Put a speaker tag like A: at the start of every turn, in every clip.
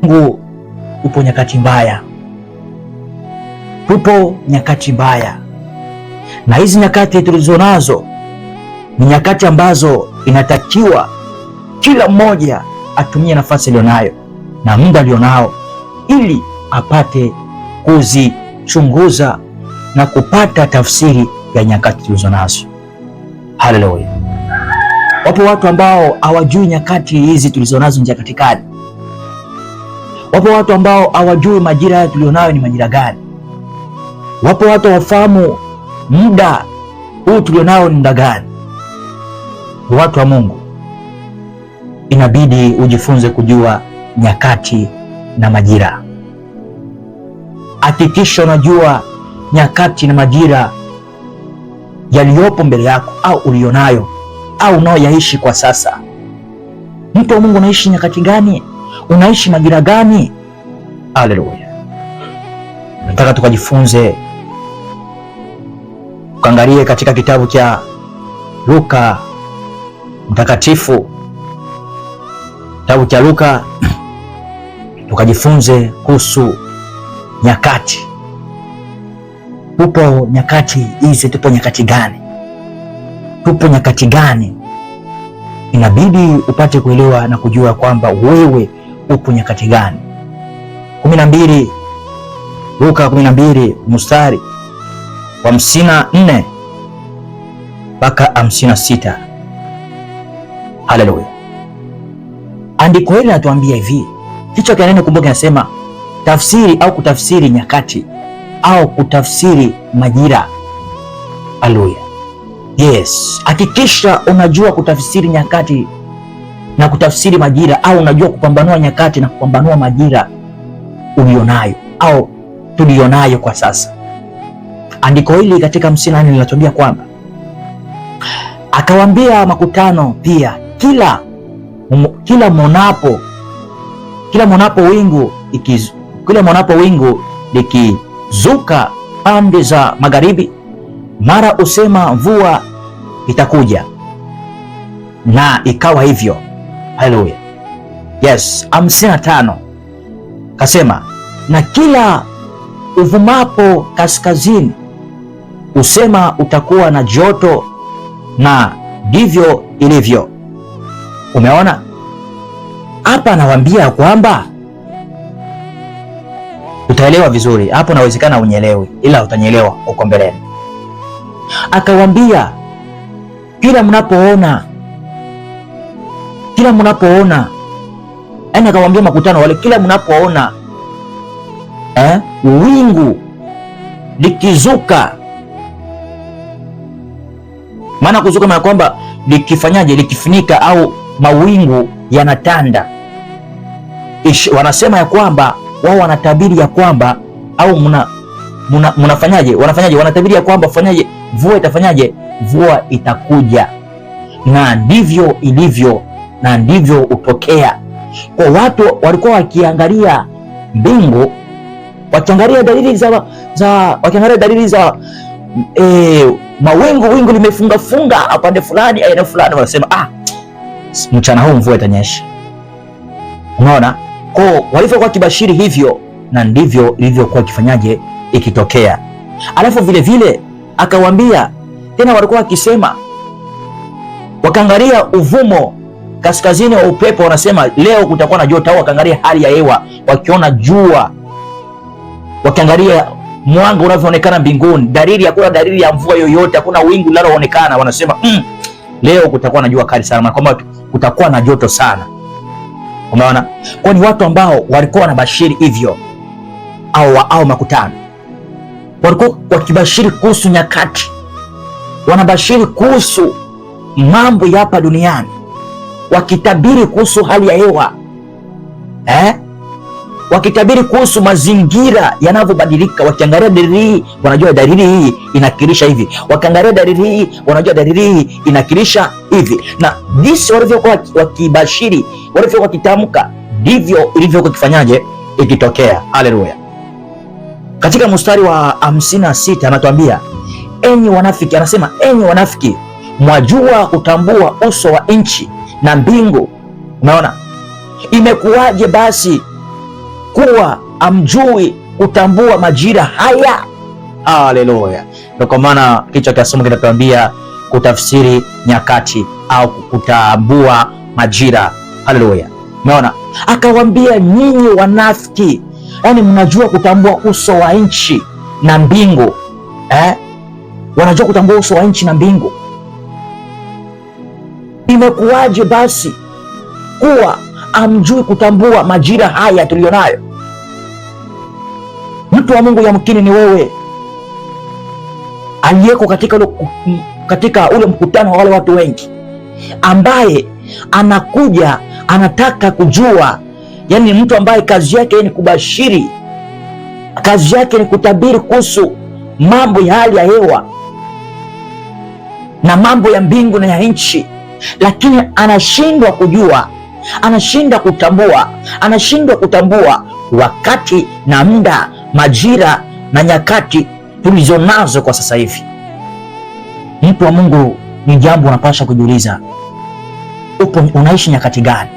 A: Mungu, tupo nyakati mbaya, tupo nyakati mbaya, na hizi nyakati tulizonazo ni nyakati ambazo inatakiwa kila mmoja atumie nafasi alionayo na muda alionao ili apate kuzichunguza na kupata tafsiri ya nyakati tulizonazo. Haleluya! Wapo watu ambao hawajui nyakati hizi tulizonazo ni nyakati gani. Wapo watu ambao hawajui majira haya tulionayo ni majira gani. Wapo watu hawafahamu muda huu tulionao ni muda gani. Watu wa Mungu, inabidi ujifunze kujua nyakati na majira. Hakikisha unajua nyakati na majira yaliyopo mbele yako au ulionayo au unaoyaishi kwa sasa. Mtu wa Mungu, unaishi nyakati gani? Unaishi majira gani? Haleluya! Nataka tukajifunze, tukaangalie katika kitabu cha Luka Mtakatifu, kitabu cha Luka tukajifunze kuhusu nyakati. Tupo nyakati hizi, tupo nyakati gani? Tupo nyakati gani? Inabidi upate kuelewa na kujua kwamba wewe upo nyakati gani. 12, Luka 12 mstari wa 54 mpaka 56. Haleluya. Andiko hili linatuambia hivi, kichwa cha neno kumbuka, kinasema tafsiri au kutafsiri nyakati au kutafsiri majira. Haleluya. Yes, hakikisha unajua kutafsiri nyakati na kutafsiri majira, au unajua kupambanua nyakati na kupambanua majira ulionayo au tulionayo kwa sasa. Andiko hili katika 54 linatuambia kwamba akawaambia makutano pia, kila mwonapo kila mwonapo wingu kila mwonapo wingu likizuka pande za magharibi, mara usema mvua itakuja, na ikawa hivyo. Haleluya. Yes, 55 kasema, na kila uvumapo kaskazini usema utakuwa na joto, na ndivyo ilivyo. Umeona hapa, anawaambia kwamba utaelewa vizuri hapo, nawezekana unyelewi, ila utanyelewa huko mbeleni. Akawaambia kila mnapoona, kila mnapoona, yaani akawaambia makutano wale, kila mnapoona wingu likizuka, maana kuzuka maana kwamba likifanyaje, likifunika au mawingu yanatanda. Wanasema ya kwamba wao wanatabiri ya kwamba au mnafanyaje, wanafanyaje, wanatabiri ya kwamba fanyaje, mvua itafanyaje, mvua itakuja, na ndivyo ilivyo na ndivyo utokea. Kwa watu walikuwa wakiangalia mbingu, wakiangalia dalili za wakiangalia dalili za mawingu, wingu limefunga funga upande fulani, aina fulani, wanasema ah, mchana huu mvua itanyesha. Unaona, kwa walivyokuwa kibashiri hivyo, na ndivyo ilivyokuwa ikifanyaje, ikitokea. Alafu vile vile akawaambia tena, walikuwa wakisema, wakaangalia uvumo kaskazini wa upepo, wanasema leo kutakuwa na joto, au wakaangalia hali ya hewa, wakiona jua, wakiangalia mwanga unavyoonekana mbinguni, dalili, hakuna dalili ya mvua yoyote, hakuna wingu linaloonekana, wanasema leo kutakuwa na jua kali sana, kwamba kutakuwa na joto sana. Umeona, kwa ni watu ambao walikuwa wanabashiri hivyo, au makutano walikuwa wakibashiri kuhusu nyakati, wanabashiri kuhusu mambo ya hapa duniani, wakitabiri kuhusu hali ya hewa wakitabiri kuhusu mazingira yanavyobadilika. Wakiangalia dalili hii wanajua dalili hii inakilisha hivi, wakiangalia dalili hii wanajua dalili hii inakilisha hivi, na jinsi walivyokuwa wakibashiri, walivyokuwa wakitamka, ndivyo ilivyokuwa ikifanyaje, ikitokea. Haleluya! Katika mstari wa 56 anatuambia enyi wanafiki, anasema enyi wanafiki, mwajua kutambua uso wa nchi na mbingu. Umeona imekuwaje basi kuwa amjui kutambua majira haya? Haleluya! Ndio kwa maana kichwa cha somo kinatuambia kutafsiri nyakati au kutambua majira. Haleluya! Umeona, akawaambia nyinyi wanafiki, yaani mnajua kutambua uso wa nchi na mbingu eh? Wanajua kutambua uso wa nchi na mbingu. Imekuwaje basi kuwa amjui kutambua majira haya tuliyonayo? Mtu wa Mungu, yamkini ni wewe aliyeko katika ule mkutano wa wale watu wengi, ambaye anakuja anataka kujua, yani mtu ambaye kazi yake ni kubashiri, kazi yake ni kutabiri kuhusu mambo ya hali ya hewa na mambo ya mbingu na ya nchi, lakini anashindwa kujua, anashindwa kutambua, anashindwa kutambua wakati na muda, majira na nyakati tulizonazo kwa sasa hivi. Mtu wa Mungu, ni jambo unapaswa kujiuliza, upo unaishi nyakati gani?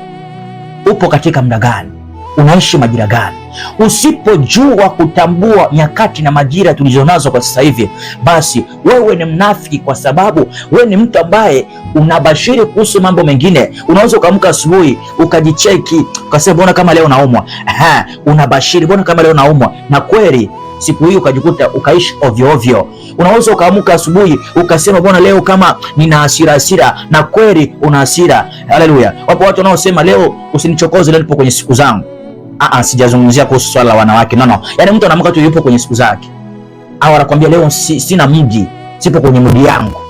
A: Upo katika muda gani? Unaishi majira gani? Usipojua kutambua nyakati na majira tulizonazo kwa sasa hivi, basi wewe ni mnafiki, kwa sababu wewe ni mtu ambaye unabashiri kuhusu mambo mengine. Unaweza ukaamka asubuhi ukajicheki ukasema, mbona kama leo naumwa? Aha, unabashiri mbona kama leo naumwa, na kweli siku hiyo ukajikuta ukaishi ovyo ovyo. Unaweza ukaamka asubuhi ukasema bwana, leo kama nina hasira hasira, na kweli una hasira. Haleluya! Wapo watu wanaosema leo usinichokoze, leo nipo kwenye siku zangu. Sijazungumzia kuhusu swala la wanawake, no no. Yaani mtu anaamka tu yupo kwenye siku zake, au anakuambia leo sina mji, sipo kwenye mudi yangu.